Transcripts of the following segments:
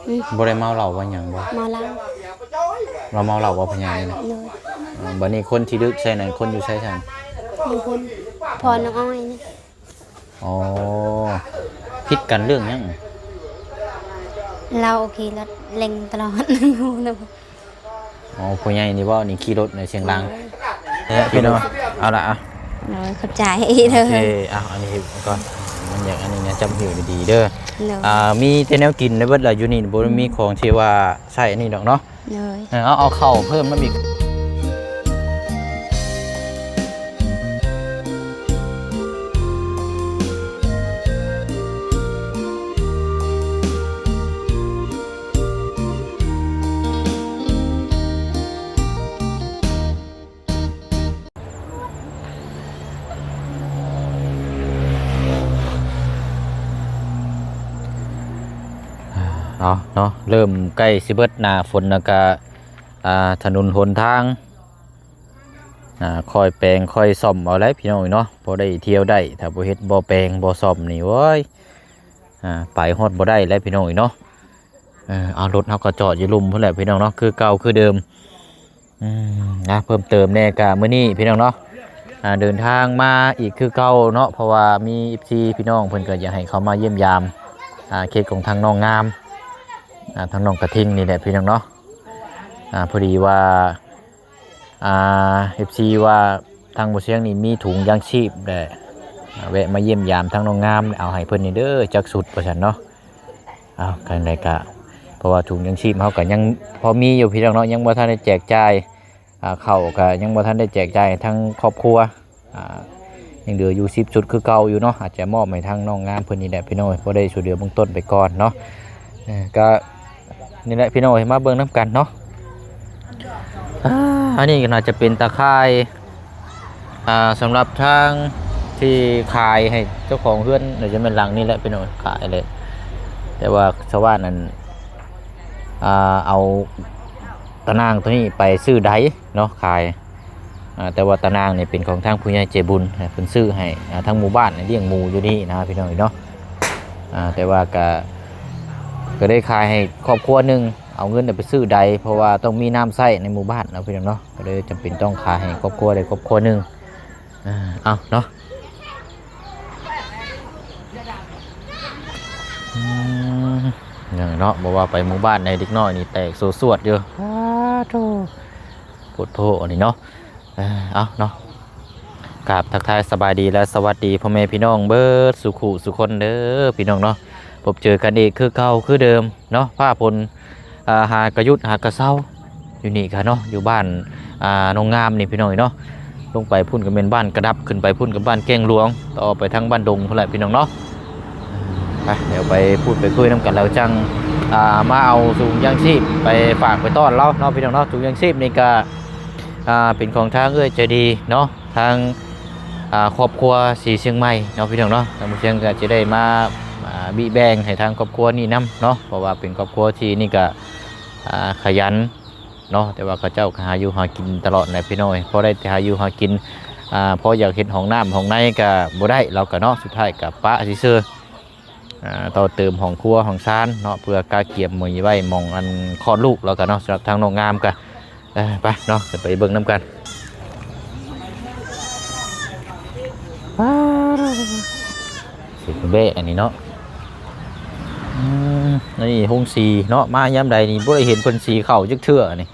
ອືມ ບໍ່ໄດ້ເມົາເຫຼົ້າວ່າຫຍັງບໍ່? ເມົາເຫຼົ້າ ລາວເມົາເຫຼົ້າບໍ່ພະຍານີ້ນະ? ໂດຍ. ເອີ ບັດນີ້ຄົນທີ່ດຶກໃສ່ນັ້ນ ຄົນຢູ່ໃສຊັ້ນ? ຢູ່ພຸ້ນ ພໍ່ນ້ອງອ້ອຍນີ້. ອໍ ຜິດກັນເລື່ອງຫຍັງ? ລາວໂອເຄ ລະເລັ່ງຕະຫຼອດ. ອໍ ຜູ້ໃຫຍ່ນີ້ເວົ້ານີ້ ຂີ່ລົດໃນສຽງດັງ. ໂດຍ. ເອີ ພີ່ນ້ອງ ເອົາລະ ເອົາ ໂດຍ ຂອບໃຈເດີ. ໂອເຄ ເອົາ ອັນນີ້ໃຫ້ກ່ອນ ມັນຢາກ ອັນນີ້ນະ ຈຳຫິ້ວດີໆເດີ. ໂດຍ. ອ່າ ມີແຕ່ແນວກິນໄດ້ເບິດລະ ຢູ່ນີ້ບໍ່ໄດ້ມີຂອງທີ່ວ່າໃຊ້ອັນນີ້ດອກເນາະ. ໂດຍ. ເອີ ເອົາ ເອົາເຂົ້າເພີ່ມນຳອີກ. ເອົາເນາະ ເລີ່ມໃກ້ຊິເບິດໜ້າຝົນແລ້ວກະ ອ່າ ຖະໜົນຫົນທາງ ອ່າ ຄ່ອຍແປງຄ່ອຍສ້ອມເອົາແຫຼະພີ່ນ້ອງເອີຍເນາະ. ພໍໄດ້ທ່ຽວໄດ້ ຖ້າບໍ່ເຮັດບໍ່ແປງບໍ່ສ້ອມນີ້ ໂອ້ຍ ອ່າ ໄປຮອດບໍ່ໄດ້ແຫຼະພີ່ນ້ອງເອີຍເນາະ. ເອີ ເອົາ ລົດເຮົາກໍຈອດຢູ່ລຸ່ມພຸ້ນແຫຼະພີ່ນ້ອງເນາະ ຄືເກົ່າຄືເດີມ. ອືມ ນະ ເພີ່ມເຕີມແດ່ກະມື້ນີ້ພີ່ນ້ອງເນາະ ອ່າ ເດີນທາງມາອີກຄືເກົ່າເນາະ ເພາະວ່າມີເອັຟຊີພີ່ນ້ອງເພິ່ນກໍຢາກໃຫ້ເຂົ້າມາຢ້ຽມຢາມ ອ່າ ເຂດຂອງທາງນ້ອງງາມ ອ່າ ທາງນ້ອງກະທິງນີ້ແຫຼະພີ່ນ້ອງເນາະ. ອ່າ ພໍດີວ່າ ອ່າ ເອັຟຊີວ່າທາງບໍ່ຊຽງນີ້ມີຖົງຢາງຊີບແດ່ ແວະມາຢ້ຽມຢາມທາງນ້ອງງາມ ເອົາໃຫ້ເພິ່ນນີ້ເດີຈັກຊຸດວ່າຊັ້ນເນາະ. ເອົາ ຈັ່ງໃດກະ ເພາະວ່າຖົງຢາງຊີບເຮົາກະຍັງພໍມີຢູ່ພີ່ນ້ອງເນາະ ຍັງບໍ່ທັນໄດ້ແຈກຈ່າຍ ອ່າ ເຂົ້າກະຍັງບໍ່ທັນໄດ້ແຈກຈ່າຍໃຫ້ທາງຄອບຄົວ ອ່າ ຍັງເຫຼືອຢູ່ສິບຊຸດຄືເກົ່າຢູ່ເນາະ ອາດຈະມອບໃຫ້ທາງນ້ອງງາມເພິ່ນນີ້ແຫຼະພີ່ນ້ອງເອີຍ ພໍໄດ້ຊ່ວຍເຫຼືອເບື້ອງຕົ້ນໄປກ່ອນເນາະ. ເອີ ກະນີ້ແຫຼະພີ່ນ້ອງເອີຍ ມາເບິ່ງນຳກັນເນາະ. ອ່າ ອັນນີ້ກໍໜ້າຈະເປັນຕາຂ່າຍ ອ່າ ສຳລັບທາງທີ່ຂາຍໃຫ້ເຈົ້າຂອງເຮືອນ ໜ້າຈະແມ່ນຫຼັງນີ້ແຫຼະພີ່ນ້ອງ ຂາຍແຫຼະ ແຕ່ວ່າຊາວບ້ານນັ້ນ ອ່າ ເອົາຕາໜ່າງໂຕນີ້ໄປຊື້ໄດເນາະ ຂາຍ ອ່າ ແຕ່ວ່າຕາໜ່າງນີ້ເປັນຂອງທາງຜູ້ໃຫຍ່ໃຈບຸນ ເພິ່ນຊື້ໃຫ້ ອ່າ ທາງໝູ່ບ້ານລ້ຽງໝູຢູ່ນີ້ນະພີ່ນ້ອງເນາະ. ອ່າ ແຕ່ວ່າກະ ກໍໄດ້ຂາຍໃຫ້ຄອບຄົວໜຶ່ງ ເອົາເງິນໄປຊື້ໄດ ເພາະວ່າຕ້ອງມີນ້ຳໃຊ້ໃນໝູ່ບ້ານເນາະພີ່ນ້ອງເນາະ ກໍເລີຍຈຳເປັນຕ້ອງຂາຍໃຫ້ຄອບຄົວໃດຄອບຄົວໜຶ່ງ. ອ່າ ເອົາເນາະ ອືມ ຫຍັງເນາະ ບໍ່ວ່າໄປໝູ່ບ້ານໃດ ເດັກນ້ອຍນີ້ແຕກໂສສວດຢູ່ ປາໂທ້ ໂພດໂພອັນນີ້ເນາະ. ເອີ ເອົາເນາະ ກາບທັກທາຍສະບາຍດີ ແລະ ສະຫວັດດີພໍ່ແມ່ພີ່ນ້ອງເບິດສູ່ຄູ່ສູ່ຄົນເດີພີ່ນ້ອງເນາະ. ພົບເຈີກັນອີກຄືເກົ່າຄືເດີມເນາະ ຟ້າຝົນ ອ່າ ຫາກະຢຸດຫາກະເຊົາຢູ່ນີ້ກະເນາະ ຢູ່ບ້ານ ອ່າ ໜອງງາມນີ້ພີ່ນ້ອງເນາະ. ລົງໄປພຸ້ນກໍແມ່ນບ້ານກະດັບ ຂຶ້ນໄປພຸ້ນກໍບ້ານແກ້ງຫຼວງ ຕໍ່ໄປທາງບ້ານດົງພຸ້ນແຫຼະພີ່ນ້ອງເນາະ. ໄປ ດຽວໄປພູດໄປຄຸຍນຳກັນ ແລ້ວຈັ່ງ ອ່າ ມາເອົາຖົງຢາງຊີບໄປຝາກໄປຕ້ອນລາວເນາະພີ່ນ້ອງເນາະ. ຖົງຢາງຊີບນີ້ກະ ອ່າ ເປັນຂອງທາງເອື້ອຍໃຈດີເນາະ ທາງ ອ່າ ຄອບຄົວສີຊຽງໃໝ່ເນາະພີ່ນ້ອງເນາະ. ທາງເມືອງຊຽງກໍຈະໄດ້ມາ ອ່າ ບິແບ່ງໃຫ້ທາງຄອບຄົວນີ້ນຳເນາະ ເພາະວ່າເປັນຄອບຄົວທີ່ນີ້ກະ ອ່າ ຂະຫຍັນເນາະ ແຕ່ວ່າເຂົາເຈົ້າກໍຫາຢູ່ຫາກິນຕະຫຼອດແຫຼະພີ່ນ້ອງເອີຍ. ພໍໄດ້ແຕ່ຫາຢູ່ຫາກິນ ອ່າ ພໍຢາກເຮັດຫ້ອງນ້ຳຫ້ອງໃນກໍບໍ່ໄດ້ ລາວກໍເນາະ ສຸດທ້າຍກໍປະຊື່ໆ. ອ່າ ຕໍ່ເຕີມຫ້ອງຄົວຫ້ອງຊານເນາະ ເພື່ອກະກຽມໝີໄວ້ໝ່ອງອັນຄອດລູກແລ້ວກັນເນາະ. ສຳລັບທາງນ້ອງງາມກະ ເອີ ໄປເນາະ ໄປເບິ່ງນຳກັນ. ປາດ ເສຍງແບ້ອັນນີ້ເນາະ. ອືມ ອັນນີ້ໂຮງສີເນາະ ມາຍາມໃດນີ້ບໍ່ໄດ້ເຫັນເພິ່ນສີເຂົ້າຈັກເທື່ອນີ້.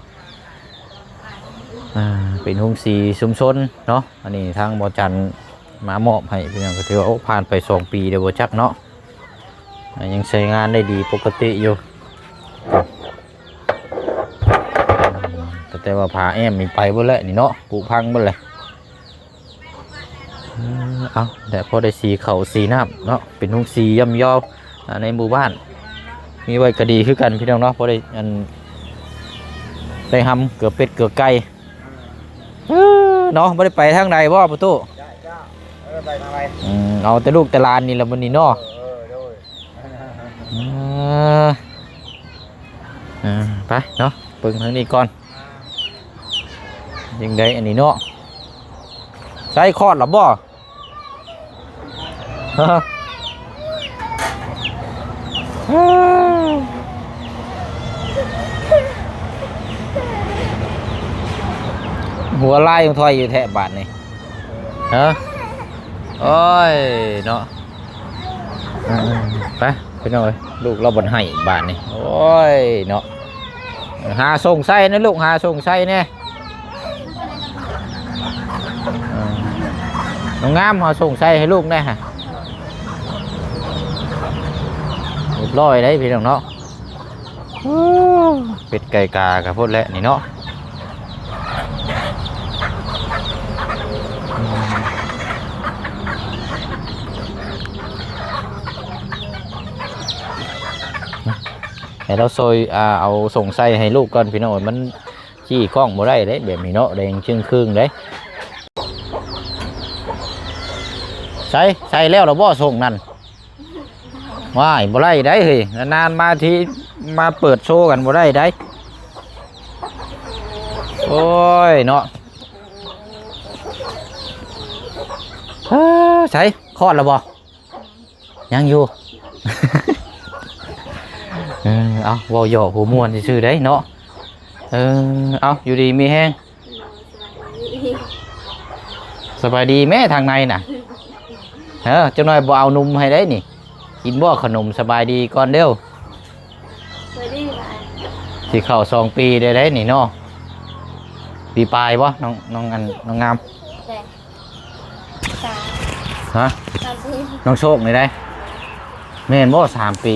ອ່າ ເປັນໂຮງສີຊຸມຊົນເນາະ ອັນນີ້ທາງບໍ່ຈັນມາມອບໃຫ້ພີ່ນ້ອງ. ກໍຖືວ່າ ໂອ້ ຜ່ານໄປສອງປີແລ້ວບໍ່ຈັກເນາະ ອ່າ ຍັງໃຊ້ງານໄດ້ດີປົກກະຕິຢູ່. ອືມ ແຕ່ວ່າຝາແອ້ມນີ້ໄປເບິດແລ້ວນີ້ເນາະ ຜຸພັງເບິດແລ້ວ. ເອີ ເອົາ ແຕ່ພໍໄດ້ສີເຂົ້າສີນ້ຳເນາະ ເປັນໂຮງສີຢ້ອມເຢາ ອ່າ ໃນໝູ່ບ້ານ ມີໄວ້ກໍດີຄືກັນພີ່ນ້ອງເນາະ. ພໍໄດ້ ອັນ ໄດ້ຫຳເກືອເປັດເກືອໄກ່ ເອີ ເນາະ. ບໍ່ໄດ້ໄປທາງໃດບໍ່ປະຕູ? ເຈົ້າ ເຈົ້າ ເອີ ໄປທາງໃດ? ອືມ ເອົາແຕ່ລູກແຕ່ຫຼານນີ້ລະມື້ນີ້ເນາະ. ເອີ ເອີ ໂດຍ. ເອີ ເອີ ໄປເນາະ ເບິ່ງທາງນີ້ກ່ອນ. ຈັ່ງໃດອັນນີ້ເນາະ ໃຊ້ຄອດລະບໍ່? ຮະ ເອີ ຫົວລາຍຂອງຖອຍຢູ່ແທ້ບາດນີ້ ຮະ ໂອ້ຍເນາະ ເອີ ໄປພີ່ນ້ອງເອີຍ ລູກລາວບໍ່ໃຫ້ບາດນີ້ ໂອ້ຍເນາະ ຫາສົ່ງໃສ່ນະລູກ ຫາສົ່ງໃສ່ແດ່ ເອີ ນ້ອງງາມ ຫາສົ່ງໃສ່ໃຫ້ລູກແດ່ ຮະ ຮຽບຮ້ອຍເດ້ພີ່ນ້ອງເນາະ. ໂອ້ ເປັດໄກ່ກາກະພຸ້ນແຫຼະນີ້ເນາະ ໃຫ້ລາວຊ່ອຍ ອ່າ ເອົາສົ່ງໃສ່ໃຫ້ລູກກ່ອນພີ່ນ້ອງ ມັນ ຂີ້ຄ້ອງບໍ່ໄດ້ເດ້ແບບນີ້ເນາະ ແດງເຄິ່ງຄຶ່ງເດ້ ໃສ່ ໃສ່ແລ້ວລະບໍ່ສົ່ງນັ້ນ ວ້າຍ ບໍ່ໄດ້ໄດ໋ເຮີ້ຍ ນານໆມາທີ ມາເປີດໂຊກັນບໍ່ໄດ້ໄດ໋ ໂອ້ຍເນາະ ເອີ ໃສ່ ຄອດລະບໍ່? ຍັງຢູ່ ເອີ ເອົາ ເວົ້າຫຍອກຫົວມ່ວນຊື່ໆໄດ໋ເນາະ ເອີ ເອົາ ຢູ່ດີມີແຮງ ສະບາຍດີແມ້ທາງໃນນະ ເອີ ຈັກໜ່ອຍບໍ່ເອົານົມໃຫ້ໄດ໋ນີ້ ກິນບໍ່ຂະໜົມ ສະບາຍດີກ່ອນເດີ້ ສະບາຍດີ ຊິເຂົ້າສອງປີໄດ້ໄດ໋ນີ້ເນາະ ປີປາຍບໍ່ ນ້ອງ ນ້ອງອັນ ນ້ອງງາມ ສາມ ຮະ ສາມປີ ນ້ອງໂຊກນີ້ໄດ໋ ແມ່ນບໍ່ ສາມປີ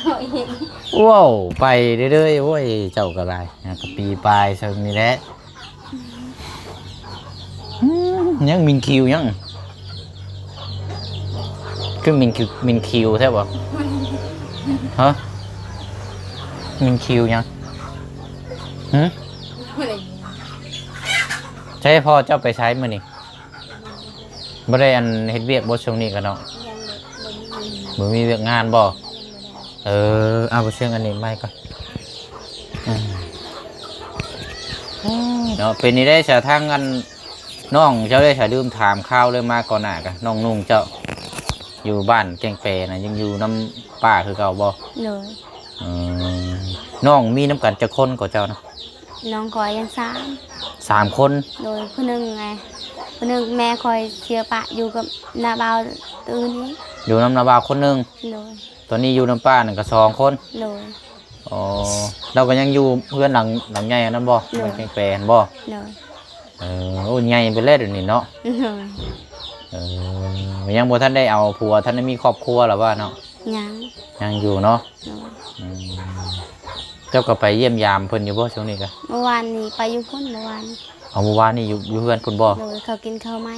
ເອົາອີກ ວ້າວ ໄປເລື້ອຍໆ ໂອ້ຍ ເຈົ້າກໍຫຼາຍ ຫາກະປີປາຍຊ່ຳນີ້ແຫຼະ ອືມ ຍັງມິນຄິວຍັງ ຄືມິນຄິວ ມິນຄິວແທ້ບໍ່ ຮະ ມິນຄິວຍັງ ຫື ບໍ່ໄດ້ຍິນ ໃສພໍ່ເຈົ້າໄປໃສມື້ນີ້? ບໍ່ໄດ້ອັນເຮັດວຽກບໍ່ຊ່ວງນີ້ກະເນາະ ຍັງບໍ່ ບໍ່ມີວຽກງານບໍ່? ຍັງບໍ່ໄດ້ ເອີ ເອົາບໍ່ເຊີງອັນນີ້ໄມ້ກ່ອນ ອືມ ເນາະ ເປັນນີ້ໄດ໋ສະ ທາງອັນນ້ອງເຈົ້າໄດ້ສະ ລືມຖາມຂ່າວເລີຍ ມາກ່ອນໜ້າກະ ນ້ອງນຸ່ງເຈົ້າ ຢູ່ບ້ານແກ້ງແປນະ ຍັງຢູ່ນຳປ້າຄືເກົ່າບໍ່? ໂດຍ ເອີ ນ້ອງມີນຳກັນຈັກຄົນກໍເຈົ້ານະ? ນ້ອງຂ້ອຍຍັງສາມ ສາມຄົນ ໂດຍ ຜູ້ໜຶ່ງໄງ ຜູ້ໜຶ່ງແມ່ຂ້ອຍເສຍປະຢູ່ກັບນ້າບ່າວຕື່ນອີກ ຢູ່ນຳນ້າບ່າວຄົນໜຶ່ງ ໂດຍ ຕອນນີ້ຢູ່ນຳປ້ານັ້ນກະສອງຄົນ ໂດຍ ອໍ ລາວກະຍັງຢູ່ເຮືອນຫຼັງ ຫຼັງໃຫຍ່ອັນນັ້ນບໍ່? ໂດຍ ບ້ານແກ້ງແປຫັ້ນບໍ່? ໂດຍ ເອີ ໂອ້ ໃຫຍ່ໄປແລ້ວດຽວນີ້ເນາະ ໂດຍ ເອີ ຍັງບໍ່ທັນໄດ້ເອົາຜົວ ທັນໄດ້ມີຄອບຄົວລະວ່າເນາະ? ຍັງ ຍັງຢູ່ເນາະ ໂດຍ ອືມ ເຈົ້າກໍໄປຢ້ຽມຢາມເພິ່ນຢູ່ບໍ່ຊ່ວງນີ້ກະ? ເມື່ອວານນີ້ໄປຢູ່ພຸ້ນ ເມື່ອວານ ເອົາ ເມື່ອວານນີ້ຢູ່ ຢູ່ເຮືອນພຸ້ນບໍ່? ໂດຍ ເຂົາກິນເຂົ້າໃໝ່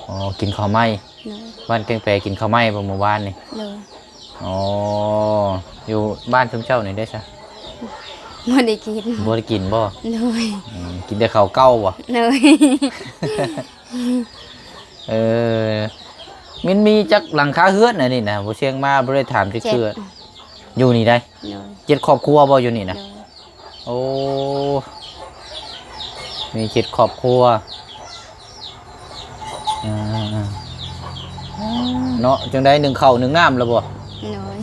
ອໍ ກິນເຂົ້າໃໝ່ ໂດຍ ບ້ານແກ້ງແປກິນເຂົ້າໃໝ່ບໍ່ເມື່ອວານນີ້? ໂດຍ ອໍ ຢູ່ບ້ານຊຸມເຈົ້ານີ້ເດ້ຊະ? ບໍ່ໄດ້ກິນ ບໍ່ໄດ້ກິນບໍ່? ໂດຍ ອືມ ກິນແຕ່ເຂົ້າເກົ່າບໍ່? ໂດຍ ເອີ ມັນມີຈັກຫຼັງຄາເຮືອນອັນນີ້ນະ? ບໍ່ຊຽງມາບໍ່ໄດ້ຖາມຈັກເທື່ອ ເຈັດ ຢູ່ນີ້ໄດ໋ ໂດຍ ເຈັດຄອບຄົວບໍ່ຢູ່ນີ້ນະ? ໂດຍ ໂອ້ ມີເຈັດຄອບຄົວ ອືມ ເນາະ ຈັ່ງໃດ ໜຶ້ງເຂົ້າໜຶ້ງນ້ຳແລ້ວບໍ່? ໂດຍ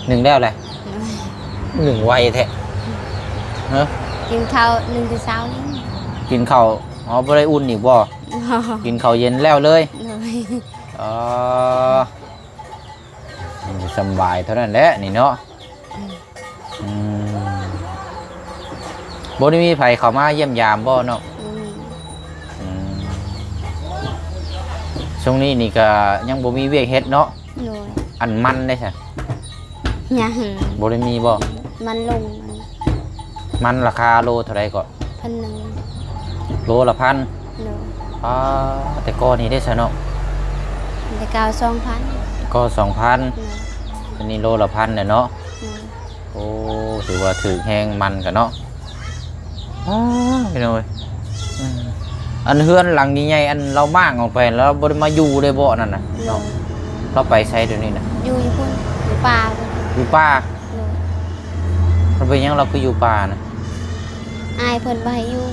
ໜຶ້ງແລ້ວແຫຼະ ໂດຍ ໜຶ້ງໄວແທ້ ຮະ ກິນເຂົ້າໜຶ້ງແຕ່ເຊົ້ານີ້ ກິນເຂົ້າ ອໍ ບໍ່ໄດ້ອຸ່ນອີກບໍ່? ບໍ່ ກິນເຂົ້າເຢັນແລ້ວເລີຍ ໂດຍ ອໍ ສຳບາຍເທົ່ານັ້ນແຫຼະນີ້ເນາະ ອືມ ອືມ ບໍ່ໄດ້ມີໃຜເຂົ້າມາຢ້ຽມຢາມບໍ່ເນາະ? ບໍ່ມີ ອືມ ຊ່ວງນີ້ນີ້ກະຍັງບໍ່ມີວຽກເຮັດເນາະ? ໂດຍ ອັນມັນເດ້ຊະ? ຍັງ ບໍ່ໄດ້ມີບໍ່? ມັນລົງ ມັນລາຄາໂລເທົ່າໃດເກາະ? ພັນໜຶ່ງ ໂລລະພັນ ໂດຍ ປ້າ ແຕ່ກ່ອນນີ້ເດ້ຊະເນາະ? ແຕ່ກ່ອນສອງພັນ ແຕ່ກ່ອນສອງພັນ ໂດຍ ອັນນີ້ໂລລະພັນແຫຼະເນາະ? ໂດຍ ໂອ້ ຖືວ່າຖືກແຮງມັນກະເນາະ ອ້າ ພີ່ນ້ອງເອີຍ ອືມ ອັນເຮືອນຫຼັງໃຫຍ່ໆ ອັນລາວມ້າງອອກໄປ ລາວບໍ່ໄດ້ມາຢູ່ເລີຍບໍ່ ອັນນັ້ນນະ? ໂດຍ ເນາະ ລາວໄປໃສດຽວນີ້ນະ? ຢູ່ ຢູ່ພຸ້ນ ຢູ່ປ່າ ຢູ່ປ່າ ໂດຍ ມັນເປັນຫຍັງລາວຄືຢູ່ປ່ານະ? ອ້າຍເພິ່ນບໍ່ໃຫ້ຢູ່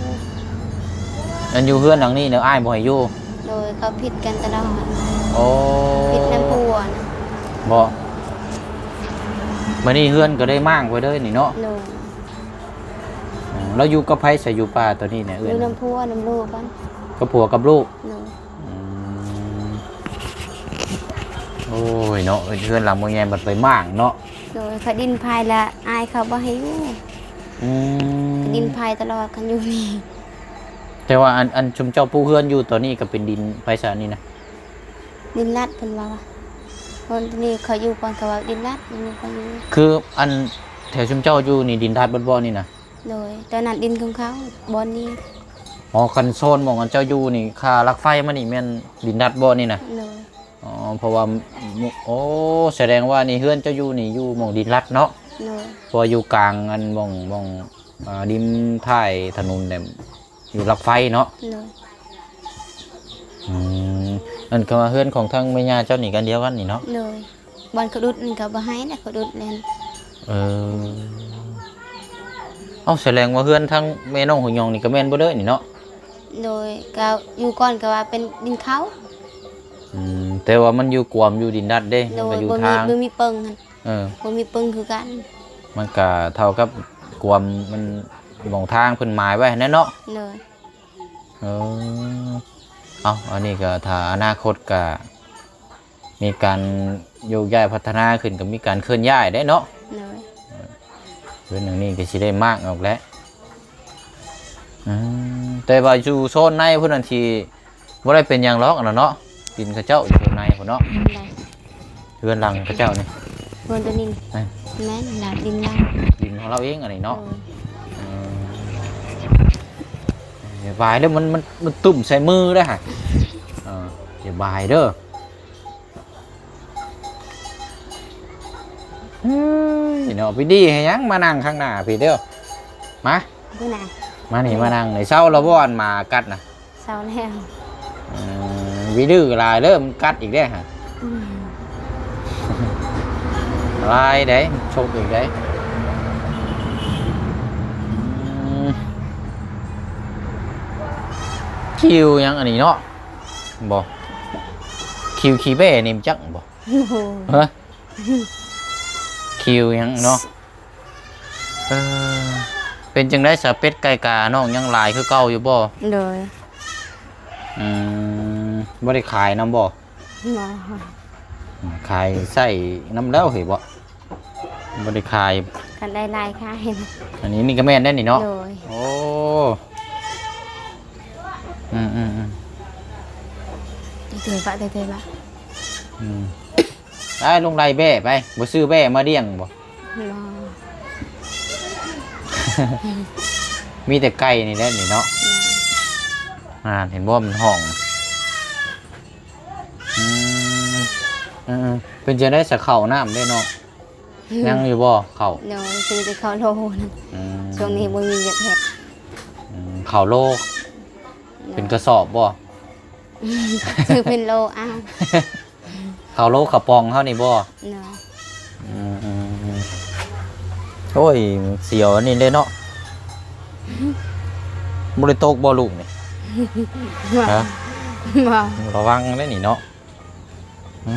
ອັນຢູ່ເຮືອນຫຼັງນີ້ນະ ອ້າຍບໍ່ໃຫ້ຢູ່? ໂດຍ ເຂົາຜິດກັນຕະຫຼອດ ໂອ້ ຜິດນຳຜົວນະ ບໍ່ ບາດນີ້ເຮືອນກໍໄດ້ມ້າງໄປເລີຍນີ້ເນາະ? ໂດຍ ອືມ ລາວຢູ່ກັບໃຜຊະ ຢູ່ປ່າຕອນນີ້ນະ? ເອື້ອຍ ຢູ່ນຳຜົວນຳລູກກັນ. ກັບຜົວກັບລູກ? ໂດຍ. ອືມ ໂອ້ຍເນາະ ເຮືອນຫຼັງບໍ່ໃຫຍ່ບັດໄປມ້າງເນາະ. ໂດຍ. ຂ້ອຍດິນໃຜລະ ອ້າຍເຂົາບໍ່ໃຫ້ຢູ່. ອືມ ດິນໃຜຕະຫຼອດຄັນຢູ່ນີ້. ແຕ່ວ່າອັນ ອັນຊຸມເຈົ້າປູກເຮືອນຢູ່ຕອນນີ້ກໍເປັນດິນໃຜຊະນີ້ນະ? ດິນລັດເພິ່ນວ່າ. ຄົນທີ່ນີ້ເຂົາຢູ່ກ່ອນ ເຂົາວ່າດິນລັດ ຍັງບໍ່ຄ່ອຍມີ. ຄືອັນແຖວຊຸມເຈົ້າຢູ່ນີ້ດິນລັດເບິດບໍ່ນີ້ນະ? ໂດຍ. ຕອນນັ້ນດິນຂອງເຂົາ ບ່ອນນີ້. ອໍ ຄັນໂຊນໝ່ອງອັນເຈົ້າຢູ່ນີ້ ຂ້າລັກໄຟມານີ້ແມ່ນດິນລັດບໍ່ນີ້ນະ? ໂດຍ. ອໍ ເພາະວ່າ ໂອ້ ສະແດງວ່ານີ້ເຮືອນເຈົ້າຢູ່ນີ້ຢູ່ໝ່ອງດິນລັດເນາະ? ໂດຍ. ເພາະວ່າຢູ່ກາງອັນໝ່ອງ ໝ່ອງ ອ່າ ລິມທ້າຍຖະໜົນແຫຼະ ຢູ່ລັກໄຟເນາະ? ໂດຍ. ອືມ ອັນຄຳວ່າເຮືອນຂອງທາງແມ່ຍ່າເຈົ້ານີ້ກັນດຽວກັນນີ້ເນາະ? ໂດຍ. ບ່ອນເຂົາດຸດນັ້ນກໍບໍ່ໃຫ້ແຫຼະ ເຂົາດຸດແລ້ວ. ເອີ ເອົ້າ ສະແດງວ່າເຮືອນທາງແມ່ນ້ອງຫົວຍອງນີ້ກໍແມ່ນເບິດເລີຍນີ້ເນາະ? ໂດຍ. ກໍຢູ່ກ່ອນກໍວ່າເປັນດິນເຂົາ. ອືມ ແຕ່ວ່າມັນຢູ່ກວມຢູ່ດິນດັດເດ້. ໂດຍ. ມັນກໍຢູ່ທາງ ບໍ່ມີ ບໍ່ມີເປິງຫັ້ນ. ເອີ ບໍ່ມີປຶງຄືກັນ. ມັນກະເທົ່າກັບກວມ ມັນໝ່ອງທາງເພິ່ນໝາຍໄວ້ຫັ້ນແຫຼະເນາະ. ໂດຍ. ເອີ ເອົ້າ ອັນນີ້ກະຖ້າອະນາຄົດກະມີການໂຍກຍ້າຍພັດທະນາຂຶ້ນ ກະມີການເຄື່ອນຍ້າຍເດ້ເນາະ. ໂດຍ. ເອີ ເຮືອນຫຼັງນີ້ກະຊິໄດ້ມ້າງອອກແຫຼະ. ອືມ ແຕ່ວ່າຢູ່ໂຊນໃນພຸ້ນນັ້ນຊິ ບໍ່ໄດ້ເປັນຫຍັງຫຼອກອັນນັ້ນເນາະ ດິນເຂົາເຈົ້າຢູ່ໃນພຸ້ນເນາະ. ແມ່ນໃດ ເຮືອນຫຼັງເຂົາເຈົ້ານີ້ ເຮືອນໂຕນີ້ ເອີ ແມ່ນລະ ດິນລາວ ດິນຂອງລາວເອງອັນນີ້ເນາະ. ໂດຍ. ເອີ ຢ່າບາຍເດີ ມັນ ມັນ ມັນຕຸ້ມໃສ່ມືເດີຫັ້ນ. ເອີ ຢ່າບາຍເດີ. ເອີຍເນາະ ໄປດີໃຫ້ຫຍັງ ມານັ່ງຂ້າງໜ້າພີ້ເດີ ມາ ມານີ້ ມານັ່ງນີ້. ເຊົາແລ້ວບໍ່ ອັນໝາກັດນະ? ເຊົາແລ້ວ. ເອີ ໄປດື້ຫຼາຍເດີ ມັນກັດອີກເດ້ຫັ້ນ. ອືມ ຫຼາຍເດ້ ມັນຊົກອີກເດ້. ອືມ ຄິວຫຍັງອັນນີ້ເນາະ ບໍ່ ຄິວຂີ້ແບ້ນີ້ ມັນຈັກບໍ່? ໂອ້ໂຫ ຮະ ຄິວຫຍັງເນາະ. ເອີ ເປັນຈັ່ງໃດສະ ເປັດໄກ່ການ້ອງຍັງຫຼາຍຄືເກົ່າຢູ່ບໍ່? ໂດຍ. ອືມ ບໍ່ໄດ້ຂາຍນຳບໍ່? ບໍ່. ຂາຍໃຊ້ນຳແລ້ວເຮີ້ຍບໍ່? ບໍ່ໄດ້ຂາຍ ຄັນໄດ້ຫຼາຍຂາຍ. ອັນນີ້ ນີ້ກໍແມ່ນໄດ໋ນີ້ເນາະ. ໂດຍ. ໂອ້ ອືມໆໆ ເຕີຍປະ ເຕີຍປະ. ອືມ ໄປລົງໄລ່ແບ້ໄປ ບໍ່ຊື້ແບ້ມາລ້ຽງບໍ່? ບໍ່. ມີແຕ່ໄກ່ນີ້ແຫຼະນີ້ເນາະ. ໂດຍ. ອ່າ ເຫັນບໍ່ ມັນຮ້ອງ. ອືມ ເອີໆ ເປັນຈັ່ງໃດສະ ເຂົ້ານ້ຳເດ້ເນາະ? ອືມ ຍັງຢູ່ບໍ່ເຂົ້າ? ໂດຍ ຊື້ແຕ່ເຂົ້າໂລນະ. ອືມ ຊ່ວງນີ້ບໍ່ມີວຽກເຮັດ. ອືມ ເຂົ້າໂລ ໂດຍ ເປັນກະສອບບໍ່? ຊື້ເປັນໂລເອົາ. ເຂົ້າໂລ ເຂົ້າປ່ອງເຮົານີ້ບໍ່? ໂດຍ. ອືມໆໆ ໂອ້ຍ ສຽວອັນນີ້ເດ້ເນາະ. ບໍ່ໄດ້ຕົກບໍ່ລູກນີ້? ບໍ່. ຮະ? ບໍ່. ລະວັງເດ້ນີ້ເນາະ. ອື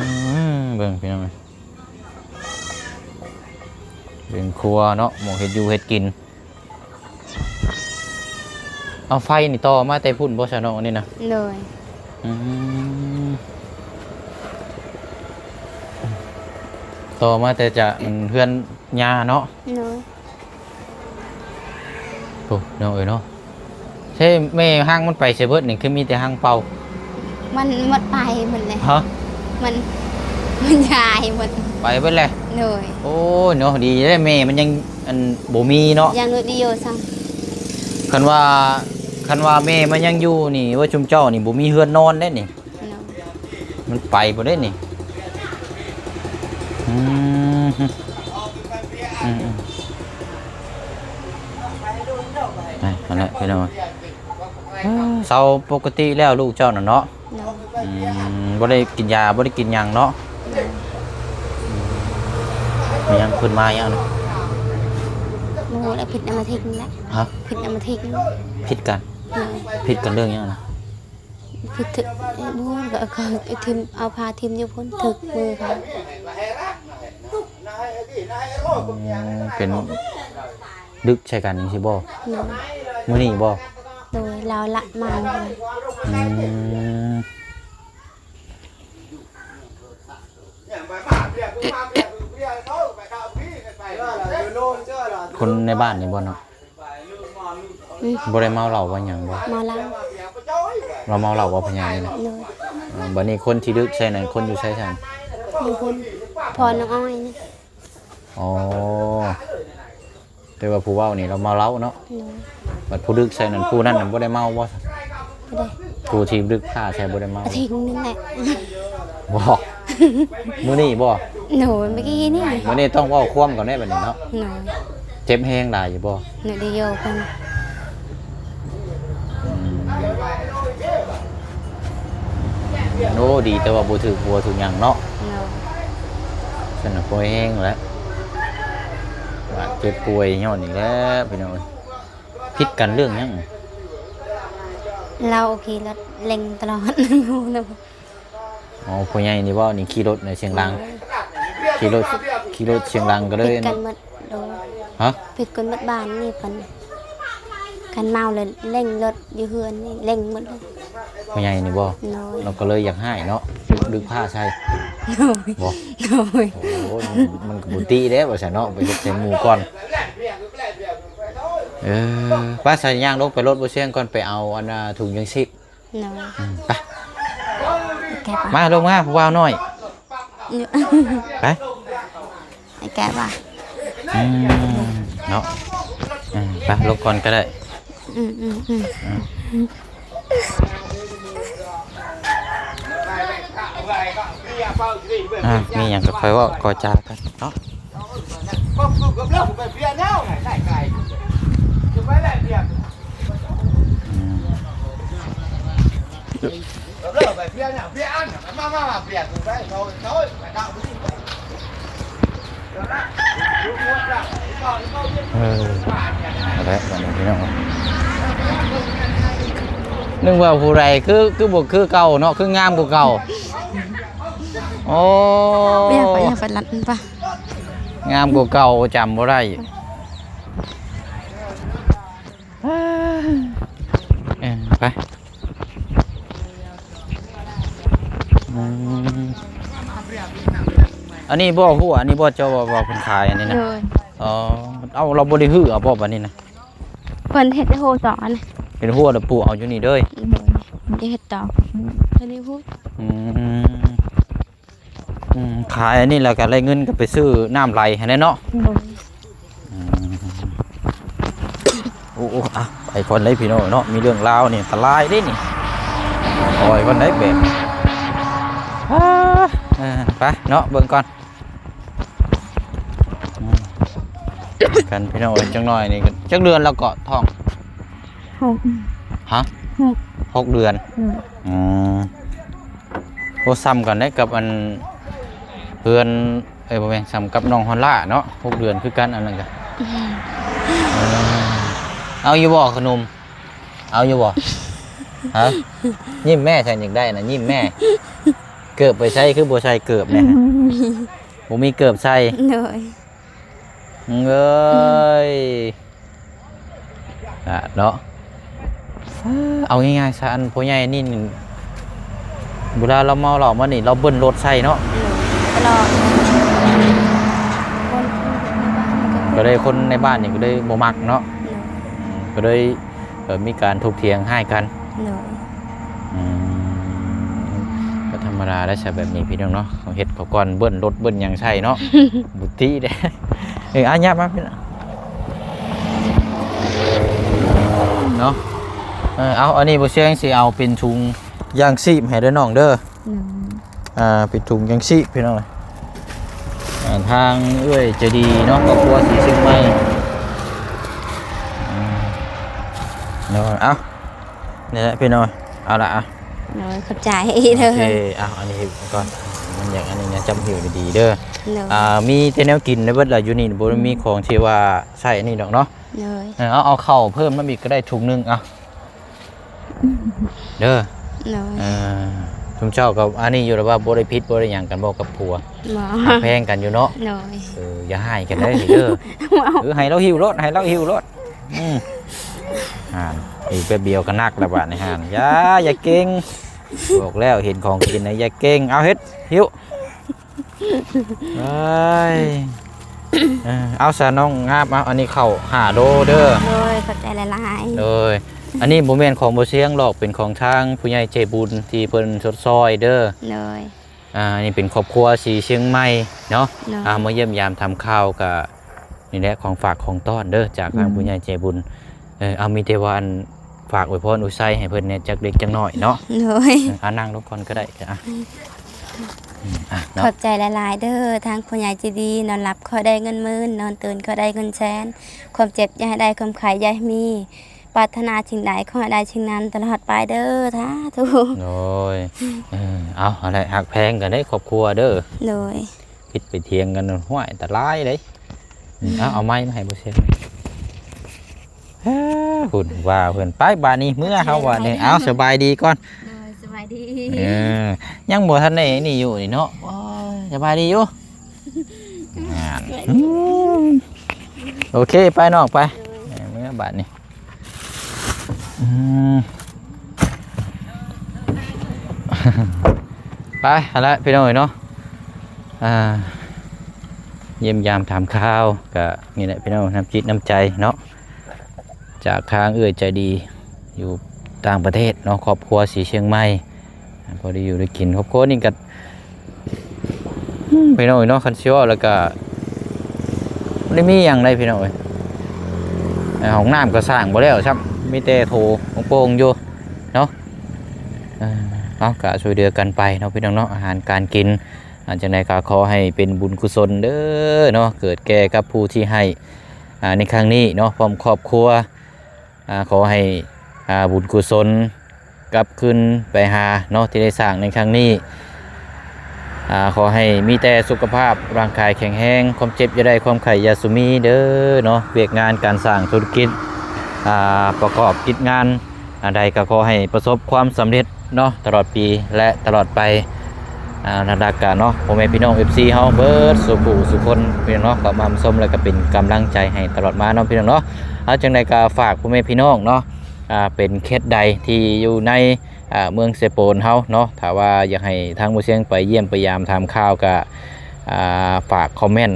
ມ ເບິ່ງພີ່ນ້ອງ ເປັນຄົວເນາະ ໝ່ອງເຮັດຢູ່ເຮັດກິນ. ເອົາໄຟນີ້ຕໍ່ມາແຕ່ພຸ້ນບໍ່ຊະນ້ອງ ອັນນີ້ນະ? ໂດຍ. ອືມ ຕໍ່ມາແຕ່ຈາກ ອັນ ເຮືອນຍ່າເນາະ? ໂດຍ. ໂອ້ ນ້ອງເອີຍເນາະ ໃຊ່ແມ່ຮັງມັນໄປໃສເບິດນີ້ ຄືມີແຕ່ຮັງເປົ່າ? ມັນໝົດໄປໝົດແລ້ວ. ຮະ? ມັນ ມັນຍ້າຍໝົດ ໄປເບິດແລ້ວ. ໂດຍ. ໂອ້ຍເນາະ ດີແລ້ວແມ່ມັນຍັງ ອັນ ບໍ່ມີເນາະ ຢ່າງໜ້ອຍດຽວຊ້ຳ. ຄັນວ່າ ຄັນວ່າແມ່ມັນຍັງຢູ່ນີ້ ວ່າຊຸມເຈົ້ານີ້ບໍ່ມີເຮືອນນອນເດ້ນີ້. ໂດຍ. ມັນໄປບໍ່ໄດ້ນີ້. ອືມ ອືມໆ ນັ້ນແຫຼະພີ່ນ້ອງ ເຊົາປົກກະຕິແລ້ວລູກເຈົ້ານັ້ນເນາະ. ໂດຍ. ອືມ ບໍ່ໄດ້ກິນຢາ ບໍ່ໄດ້ກິນຫຍັງເນາະ. ໂດຍ. ມີຫຍັງ ເພິ່ນມາຫຍັງນະ? ບໍ່ຮູ້ແຫຼະ ພິດອຳມະທິກນີ້ແຫຼະ. ຮະ? ພິດອຳມະທິກ. ພິດກັນ? ໂດຍ. ພິດກັນເລື່ອງຫຍັງນະ? ຄືຖືກ ບໍ່ຮູ້ ກໍ ກໍຖິ້ມ ເອົາຜ້າຖິ້ມຢູ່ພຸ້ນ ຖືກມືເຂົາ. ອືມ ເປັນ ດຶກໃສ່ກັນຈັ່ງຊີ້ບໍ່? ໂດຍ. ມື້ນີ້ບໍ່? ໂດຍ ລາວລະມາ. ອືມ ຄົນໃນບ້ານນີ້ບໍ່ເນາະ? ອືມ ບໍ່ໄດ້ເມົາເຫຼົ້າວ່າຫຍັງບໍ່? ເມົາເຫຼົ້າ. ລາວເມົາເຫຼົ້າບໍ່ພະຍານີ້ນະ? ໂດຍ. ເອີ ບັດນີ້ຄົນທີ່ດຶກໃສ່ນັ້ນ ຄົນຢູ່ໃສຊັ້ນ? ຢູ່ພຸ້ນ ພໍ່ນ້ອງອ້ອຍນີ້. ອໍ ແຕ່ວ່າຜູ້ເວົ້ານີ້ລາວເມົາເຫຼົ້າເນາະ? ໂດຍ. ບັດຜູ້ດຶກໃສ່ນັ້ນ ຜູ້ນັ້ນນະບໍ່ໄດ້ເມົາບໍ່? ບໍ່ໄດ້. ຜູ້ທີ່ດຶກພ້າໃສ່ບໍ່ໄດ້ເມົາ? ອາທິດໜຶ່ງແຫຼະ. ບໍ່ ມື້ນີ້ບໍ່? ໂດຍ ມື້ກີ້ນີ້. ມື້ນີ້ຕ້ອງເວົ້າຄວາມກັນແດ່ບັດນີ້ເນາະ? ໂດຍ. ເຈັບແຮງຫຼາຍຢູ່ບໍ່? ໜ້ອຍດຽວເພິ່ນ. ອືມ ໂອ້ ດີແຕ່ວ່າບໍ່ຖືກຫົວຖືກຫຍັງເນາະ? ໂດຍ. ຊັ້ນນະພໍແຮງແລ້ວ ບາດເຈັບປ່ວຍຍ້ອນນີ້ແຫຼະ ພີ່ນ້ອງເອີຍ. ຜິດກັນເລື່ອງຫຍັງ? ລາວຂີ່ລົດເລັ່ງຕະຫຼອດ. ອໍ ຜູ້ໃຫຍ່ນີ້ບໍ່? ນີ້ຂີ່ລົດໃນສຽງດັງ. ໂດຍ. ຂີ່ລົດ ຂີ່ລົດສຽງດັງກໍເລີຍ ຜິດກັນໝົດ. ໂດຍ. ຮະ? ຜິດກັນໝົດບ້ານນີ້ເພິ່ນ ຄັນເມົາແລ້ວເລັ່ງລົດຢູ່ເຮືອນນີ້ເລັ່ງໝົດເລີຍ. ຜູ້ໃຫຍ່ນີ້ບໍ່? ໂດຍ. ລາວກໍເລີຍຢາກຮ້າຍເນາະ ດຶກພ້າໃສ່. ໂດຍ. ບໍ່? ໂດຍ. ໂອ້ ມັນກໍບໍ່ຕິເດ້ວ່າຊັ້ນເນາະ ໄປເຮັດໃສ່ໝູ່ກ່ອນ. ເອີ ໄປ ສາຍຍ່າງລົງໄປລົດບໍ່ຊຽງກ່ອນ ໄປເອົາອັນນ່າ ຖົງຍັງຊີບ. ໂດຍ. ອືມ ໄປ ໂອເຄ ໄປ ມາລົງມາ ຜູ້ບ່າວນ້ອຍ. ໂດຍ. ໄປ ໄປແກະວ່າ. ອືມ ເນາະ. ອືມ ໄປລົງກ່ອນກໍໄດ້. ອືມໆໆ ອືມ ອ່າ ມີຫຍັງກໍຄ່ອຍເວົ້າກໍຈາກັນເນາະ. ເອີ ເອົາລະ ບັດນີ້ພີ່ນ້ອງ ນຶກວ່າຜູ້ໃດ ຄື ຄືບໍ່ຄືເກົ່າເນາະ ຄືງາມກວ່າເກົ່າ. ໂອ້ ບໍ່ຢາກໄປ ຢ່າໄປລັດມັນປະ ງາມກວ່າເກົ່າ ຈຳບໍ່ໄດ້. ເອີ ໄປ ອືມ ອັນນີ້ບໍ່ ຮົ້ວ ອັນນີ້ບໍ່ ເຈົ້າວ່າ ວ່າເພິ່ນຂາຍອັນນີ້ນະ? ໂດຍ. ອໍ ເອົາ ລາວບໍ່ໄດ້ຮື້ເອົາບໍ່ບາດນີ້ນະ? ເພິ່ນເຮັດແຕ່ຮົ້ວສອງອັນ ເຮັດຮົ້ວແລ້ວປູກເອົາຢູ່ນີ້ເດີ. ໂດຍ. ມັນຈະເຮັດຕໍ່ ເພິ່ນເຮັດຮູ້. ອືມ ອືມ ຂາຍອັນນີ້ແລ້ວກໍໄດ້ເງິນກໍໄປຊື້ນ້ຳໄຫຼຫັ້ນແຫຼະເນາະ. ໂດຍ. ອືມ ໂອ້ ໂອ້ ອ່ະ ໄປກ່ອນເດ້ພີ່ນ້ອງເນາະ ມີເລື່ອງລາວນີ້ອັນຕະລາຍເດ້ນີ້ ປ່ອຍກ່ອນໄດ້ແບບ ອ່າ ເອີ ໄປເນາະ ເບິ່ງກ່ອນ ອືມ ກັນພີ່ນ້ອງເອີຍ ຈັກໜ້ອຍນີ້ ຈັກເດືອນແລ້ວເກາະທ້ອງ? ຫົກ. ຮະ? ຫົກ ຫົກເດືອນ. ໂດຍ. ອືມ ໂອ້ ສ່ຳກັນເດ້ກັບອັນເພື່ອນ ເອີ ບໍ່ແມ່ນ ສ່ຳກັບນ້ອງຮອນລາເນາະ ຫົກເດືອນຄືກັນ ອັນນັ້ນກະ ອືມ ເອີ ເອົາຢູ່ບໍ່ຂະໜົມ? ເອົາຢູ່ບໍ່? ຮະ? ຍິ້ມແມ້ ຊັ້ນຢາກໄດ້ນະ ຍິ້ມແມ້. ເກີບໄປໃສ ຄືບໍ່ໃສ່ເກີບແດ່? ບໍ່ມີເກີບໃສ່. ໂດຍ. ເອີຍ ອ່າ ເນາະ ເອົາງ່າຍໆຊະ ອັນພໍ່ໃຫຍ່ນີ້ ເວລາລາວເມົາເຫຼົ້າມານີ້ ລາວເບິ່ນລົດໃສ່ເນາະ ຕະຫຼອດ ຄົນໃນບ້ານນີ້ກໍ ກໍເລີຍຄົນໃນບ້ານນີ້ກໍເລີຍບໍ່ມັກເນາະ. ໂດຍ. ອືມ ກໍເລີຍ ເອີ ມີການຖົກຖຽງຮ້າຍກັນ. ໂດຍ. ອືມ ກໍທຳມະດາໄດ້ຊະແບບນີ້ພີ່ນ້ອງເນາະ ເຮົາເຮັດເຂົາກ່ອນ ເບິ່ນລົດເບິ່ນຫຍັງໃສ່ເນາະ ບຸຕິເດ້. ເອີ ອາ ຫຍັບມາພີ່ນ້ອງເນາະ ເອີ ເອົາ ອັນນີ້ບໍ່ຊຽງຊິເອົາເປັນຖົງຢາງຊີບໃຫ້ເດີນ້ອງເດີ. ໂດຍ. ອ່າ ເປັນຖົງຢາງຊີບພີ່ນ້ອງເອີຍ ອ່າ ທາງເອື້ອຍໃຈດີເນາະ ຄອບຄົວສີຊຽງໃໝ່ ອືມ ເນາະ ເອົາ ນີ້ແຫຼະພີ່ນ້ອງ ເອົາລະ ເອົາ ໂດຍ ຂອບໃຈເດີ. ໂອເຄ ເອົາ ອັນນີ້ໃຫ້ກ່ອນ ມັນຢາກ ອັນນີ້ນະ ຈຳຫິ້ວດີໆເດີ. ໂດຍ. ອ່າ ມີແຕ່ແນວກິນໄດ້ເບິດລະ ຢູ່ນີ້ບໍ່ໄດ້ມີຂອງທີ່ວ່າໃຊ້ອັນນີ້ດອກເນາະ. ໂດຍ. ເອີ ເອົາ ເອົາເຂົ້າເພີ່ມນຳອີກກໍໄດ້ຖົງໜຶ່ງ ເອົາ ເດີ. ໂດຍ. ເອີ ຊຸມເຈົ້າກໍອັນນີ້ຢູ່ແລ້ວວ່າ ບໍ່ໄດ້ຜິດບໍ່ໄດ້ຫຍັງກັນບໍ່ກັບຜົວ? ບໍ່. ຮັກແພງກັນຢູ່ເນາະ? ໂດຍ. ເອີ ຢ່າຮ້າຍກັນເດີ ເອີ ໃຫ້ລາວຫິ້ວໂລດ ໃຫ້ລາວຫິ້ວໂລດ. ອືມ ອ່ານ ອີກແປັບດຽວກໍໜັກແລ້ວບາດນີ້ຫັ້ນ. ຢ່າ ຢ່າເກັ່ງ ບອກແລ້ວເຫັນຂອງກິນນະຢ່າເກັ່ງ. ເອົາ ເຮັດ ຫິ້ວ. ເອີຍ ເອີ ເອົາຊະນ້ອງງາບ ເອົາ ອັນນີ້ເຂົ້າຫ້າໂລເດີ. ໂດຍ ຂອບໃຈຫຼາຍໆ. ໂດຍ ອັນນີ້ບໍ່ແມ່ນຂອງບໍ່ຊຽງດອກ ເປັນຂອງທາງຜູ້ໃຫຍ່ໃຈບຸນທີ່ເພິ່ນຊົດຊ່ອຍເດີ. ໂດຍ. ອ່າ ອັນນີ້ເປັນຄອບຄົວທີ່ຊຽງໃໝ່ເນາະ. ໂດຍ. ອ່າ ມາຢ້ຽມຢາມຖາມຂ່າວ ກະນີ້ແຫຼະ ຂອງຝາກຂອງຕ້ອນເດີ ຈາກທາງ ອືມ ຜູ້ໃຫຍ່ໃຈບຸນ. ເອີ ເອົາ ມີແຕ່ວ່າອັນ ຝາກອວຍພອນອວຍໄຊໃຫ້ເພິ່ນແດ່ຈັກເລັກຈັກນ້ອຍເນາະ. ໂດຍ. ເອີ ອ່າ ນັ່ງລົງກ່ອນກໍໄດ້. ອ່ະ ອືມ ອ່ະເນາະ ຂອບໃຈຫຼາຍໆເດີ ທາງຜູ້ໃຫຍ່ໃຈດີ. ນອນຫຼັບຂໍໃຫ້ໄດ້ເງິນໝື່ນ ນອນຕື່ນຂໍໃຫ້ໄດ້ເງິນແສນ ຄວາມເຈັບຢ່າໃຫ້ໄດ້ ຄວາມໄຂ້ຢ່າໃຫ້ມີ ປາດຖະໜາສິ່ງໃດຂໍໃຫ້ໄດ້ສິ່ງນັ້ນຕະຫຼອດໄປເດີ ສາທຸ. ໂດຍ. ເອີ ເອົາ ຫັ້ນແຫຼະ ຮັກແພງກັນເດ້ຄອບຄົວເດີ. ໂດຍ. ຜິດໄປຖຽງກັນ ຫ້ວຍ ອັນຕະລາຍເດ້. ອືມ ເອົາ ເອົາໄມ້ມາໃຫ້ບໍ່ຊຽງ. ເອີ ພຸ້ນວ່າເພິ່ນໄປບາດນີ້ ເມືອເຮົາບາດນີ້. ເອົາ ສະບາຍດີກ່ອນ. ໂດຍ ສະບາຍດີ. ເອີ ຍັງບໍ່ທັນໄດ້ນີ້ຢູ່ນີ້ເນາະ. ໂອ້ຍ ສະບາຍດີຢູ່. ນັ້ນ ສະບາຍດີ. ອືມ ໂອເຄ ໄປນ້ອງໄປ. ໂດຍ. ເອີ ເມືອບາດນີ້. ອືມ ໄປຫັ້ນແຫຼະພີ່ນ້ອງເອີຍເນາະ. ອ່າ ຢ້ຽມຢາມຖາມຂ່າວ ກະນີ້ແຫຼະພີ່ນ້ອງ ນ້ຳຈິດນ້ຳໃຈເນາະ ຈາກທາງເອື້ອຍໃຈດີຢູ່ຕ່າງປະເທດເນາະ ຄອບຄົວສີຊຽງໃໝ່. ອ່າ ພໍໄດ້ຢູ່ໄດ້ກິນ ຄອບຄົວນີ້ກໍ ອືມ ພີ່ນ້ອງເອີຍເນາະ ຄັນຊິເວົ້າແລ້ວກໍບໍ່ໄດ້ມີຫຍັງໃດພີ່ນ້ອງເອີຍ. ອ່າ ຫ້ອງນ້ຳກໍສ້າງບໍ່ແລ້ວຊ້ຳ ມີແຕ່ໂຖໂປ່ງໆຢູ່ເນາະ. ເອີ ເອົາ ກໍຊ່ວຍເຫຼືອກັນໄປເນາະພີ່ນ້ອງເນາະ ອາຫານການກິນ. ອ່າ ຈັ່ງໃດກໍຂໍໃຫ້ເປັນບຸນກຸສົນເດີເນາະ ເກີດແກ່ກັບຜູ້ທີ່ໃຫ້ ອ່າ ໃນຄັ້ງນີ້ເນາະ ພ້ອມຄອບຄົວ. ອ່າ ຂໍໃຫ້ ອ່າ ບຸນກຸສົນກັບຄືນໄປຫາເນາະ ທີ່ໄດ້ສ້າງໃນຄັ້ງນີ້. ອ່າ ຂໍໃຫ້ມີແຕ່ສຸຂະພາບຮ່າງກາຍແຂງແຮງ ຄວາມເຈັບຢ່າໄດ້ ຄວາມໄຂ້ຢ່າສູ່ມີເດີເນາະ. ວຽກງານການສ້າງທຸລະກິດ ອ່າ ປະກອບກິດງານອັນໃດກໍຂໍໃຫ້ປະສົບຄວາມສຳເລັດ ເນາະ ຕະຫຼອດປີ ແລະ ຕະຫຼອດໄປ. ອ່າ ຫຼັກໆກະເນາະ ພໍ່ແມ່ພີ່ນ້ອງ ເອັຟຊີ ເຮົາເບິດສູ່ຜູ້ສູ່ຄົນ ພີ່ນ້ອງເນາະ ເຂົ້າມາຮັບຊົມ ແລະ ກະເປັນກຳລັງໃຈໃຫ້ຕະຫຼອດມາເນາະ ພີ່ນ້ອງເນາະ. ເອົາ ຈັ່ງໃດກະຝາກພໍ່ແມ່ພີ່ນ້ອງເນາະ ອ່າ ເປັນເຂດໃດທີ່ຢູ່ໃນ ອ່າ ເມືອງເຊໂປນເຮົາເນາະ ຖ້າວ່າຢາກໃຫ້ທາງໝູ່ຊຽງໄປຢ້ຽມໄປຢາມຖາມຂ່າວ ກະ ອ່າ ຝາກຄອມເມັນ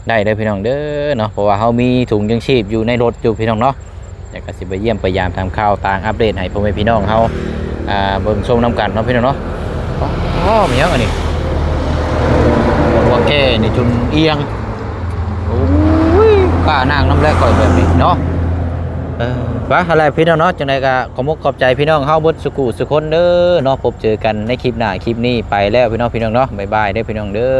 ໄດ້ເດີພີ່ນ້ອງເດີເນາະ ເພາະວ່າເຮົາມີຖົງຍັງຊີບຢູ່ໃນລົດຢູ່ພີ່ນ້ອງເນາະ. ແລ້ວກໍຊິໄປຢ້ຽມໄປຢາມຖາມຂ່າວ ຕາມອັບເດດໃຫ້ພໍ່ແມ່ພີ່ນ້ອງເຮົາ ອ່າ ເບິ່ງຊົມນຳກັນເນາະພີ່ນ້ອງເນາະ. ໂອ້ ມີຫຍັງອັນນີ້ ຫົວແກ່ນີ້ຈົນອຽງ. ໂອ້ຍ ກ້ານັ່ງນຳແລ້ວຂ້ອຍແບບນີ້ເນາະ. ເອີ ໄປຫັ້ນແຫຼະພີ່ນ້ອງເນາະ. ຈັ່ງໃດກໍຂອບອົກຂອບໃຈພີ່ນ້ອງເຮົາເບິດສູ່ຜູ້ສູ່ຄົນເດີເນາະ. ພົບເຈີກັນໃນຄລິບໜ້າ ຄລິບນີ້ໄປແລ້ວພີ່ນ້ອງ ພີ່ນ້ອງເນາະ. ບາຍບາຍເດີພີ່ນ້ອງເດີ.